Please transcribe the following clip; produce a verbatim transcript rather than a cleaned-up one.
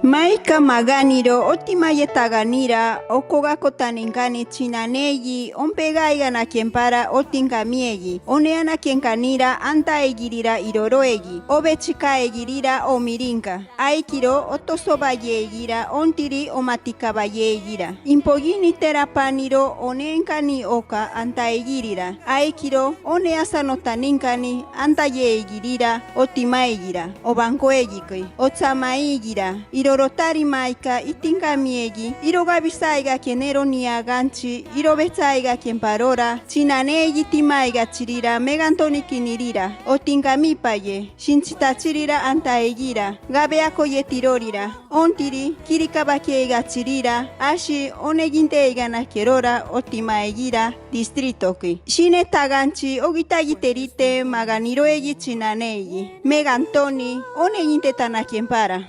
Maika maganiro, ótima yetaganira, o kogakotaninkani chinanegi, óunpegaiga nakenpara, ótingamiegi, óunenakienkani ra, antaegirira iroroegi, o bechikaegirira, o mirinka, aikiro, o tosobayeegira, óuntiri, o matikabayeegira. Impogini tera paniro, óunenkani oka, antaegirira, aikiro, óuneasanotaninkani, antayeegirira, ótimaegira, o bankuegiki, o tsamaeigira, irorotari maika, ítingamiegi, irogabisaiga keneroni aganchi, irobetsaiga kenparora, chinanegi timaiga chirira, megantoni kinirira, ótingami paye, sinchita chirira, antaegira, gabeako yetirorira, óuntiri, kirikabakieiga chirira, asi, óuneginteiga nakerora, ótimaegira, distritoki. Sineta aganchi, ogita giterite, maganiroegi chinanegi, megantoni, óuneginteta nakenpara.